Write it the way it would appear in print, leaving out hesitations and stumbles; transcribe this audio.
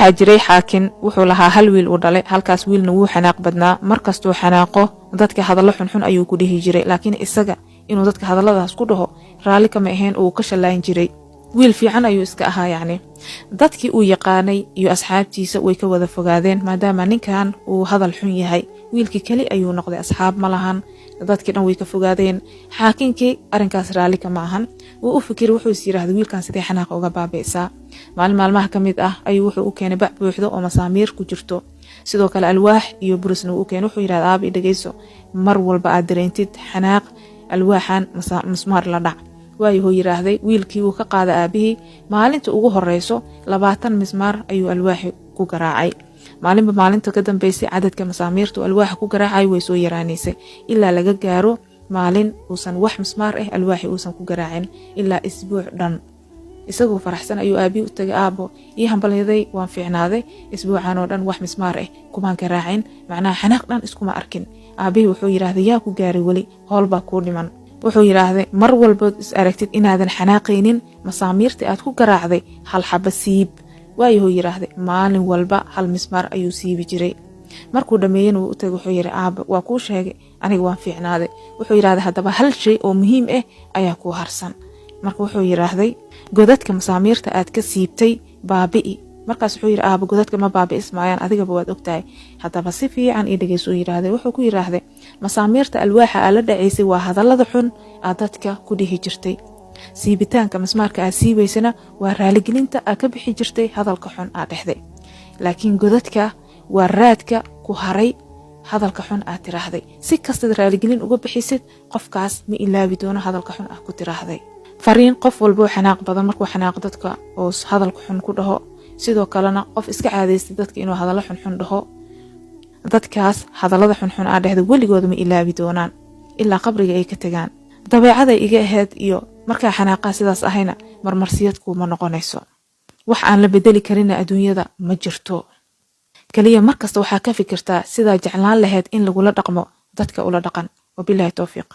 Waxaa jiray xaakin. Wuxuu lahaa hal wiil uu dhalay. Halkaas wiilna wuu xanaaq badnaa. Markastuu xanaaqo, dadka hadallo xunxun ayuu ku dhihi jiray, laakiin isaga inuu dadka hadalladaas ku dhaho raalli kama ahayn, uu ka shallayn jiray. Wiil fiican ayuu iska ahaa. Yacni, dadkii uu yaqaanay iyo asxaabtiisa way ka wada fogaadeen, maadaama ninkan uu hadal xun yahay. Wiilkii keli ayuu noqday, asxaab ma lahan, dadkii dhan way ka fogaadeen. Xaakinkii arrinkaas raalli kama ahan. Wuu u fikiri. Wuxuu is yiraahday, "Wiilkan sidee xanaaqa uga baabi'saa?" Maalin maalmaha ka mid ah ayuu wuxuu u keenay bac buuxdo oo masaamiir ku jirto, sidoo kale alwaax iyo burisna wuu u keenay. Wuxuu yidhahda, "Aaba, dhegeyso, mar walba aad dareentid xanaaq, alwaaxan musmaar la dhac." Waayuhuu yidhaahday. Wiilkii wuu ka qaada aabihii. Maalinta ugu horeyso 20 mismaar ayuu alwaaxi ku garaacay. Maalinba maalinta ka dambeysay, cadadka masaamiirta uu alwaaxa ku garaacay way soo yaraanaysay, ilaa laga gaaro maalin uusan wax mismaar ah alwaaxi uusan ku garaacin ilaa isbuuc dhan. Isagoo faraxsan ayuu aabihii u tagay. "Aabo, ii hambalyaday, waan fiicnaaday. Isbuucan oo dhan wax mismaar ah kumaan garaacin, macnaha xanaaq dhan iskuma arkin." Aabihii wuxuu yidhaahday, "Yaa ku gaaray? Weli howl baa kuu dhiman." Wuxuu yidhaahday, "Mar walbood is aragtid inaadan xanaaqaynin, masaamiirtii aad ku garaacday hal xaba siib." Waayuhuu yidhaahday. Maalin walba hal mismaar ayuu siibi jiray. Markuu dhammeeyena wuu u tagay. Wuxuu yidhi, "Aaba, waa kuu sheegay, aniga waan fiicnaaday." Wuxuu yidhahday, "Haddaba hal shay oo muhiim ah ayaa kuu harsan." Marka wuxuu yidhaahday, "Godadka masaamiirta aad ka siibtay baabi'i." Markaas wuxuu yidhi, "Aaba, godadka ma baabi'ismaayaan, adigaba waad ogtahay." "Haddaba si fiican ii dhegeyso," uu yidhaahday. Wuxuu ku yidhaahday, "Masaamiirta alwaaxa aad la dhacaysay waa hadallada xun aad dadka ku dhihi jirtay. Siibitaanka mismaarka aad siibaysana waa raaligelinta aad ka bixi jirtay hadalka xun aad dhexday, laakiin godadka waa raadka ku haray hadalka xun aad tiraahday. Si kastaad raaligelin uga bixisid, qofkaas ma ilaabi doono hadalka xun aad ku tiraahday." Fariin qof walboo xanaaq badan: markuu xanaaq dadka oo hadalka xun ku dhaho, sidoo kalena qof iska caadaystay dadka inuu hadallo xunxun dhaho, dadkaas hadallada xunxun aa dhehda weligooda ma ilaabi doonaan ilaa qabriga ay ka tegaan. Dabeecaday iga ahayd iyo markaa xanaaqaa sidaas ahayna marmarsiyad kuuma noqonayso. Wax aan la bedeli karina adduunyada ma jirto. Kaliya markasta waxaa ka fikirtaa sidaa jeclaan lahayd in lagula dhaqmo, dadka ula dhaqan. Wabilaahi towfiiq.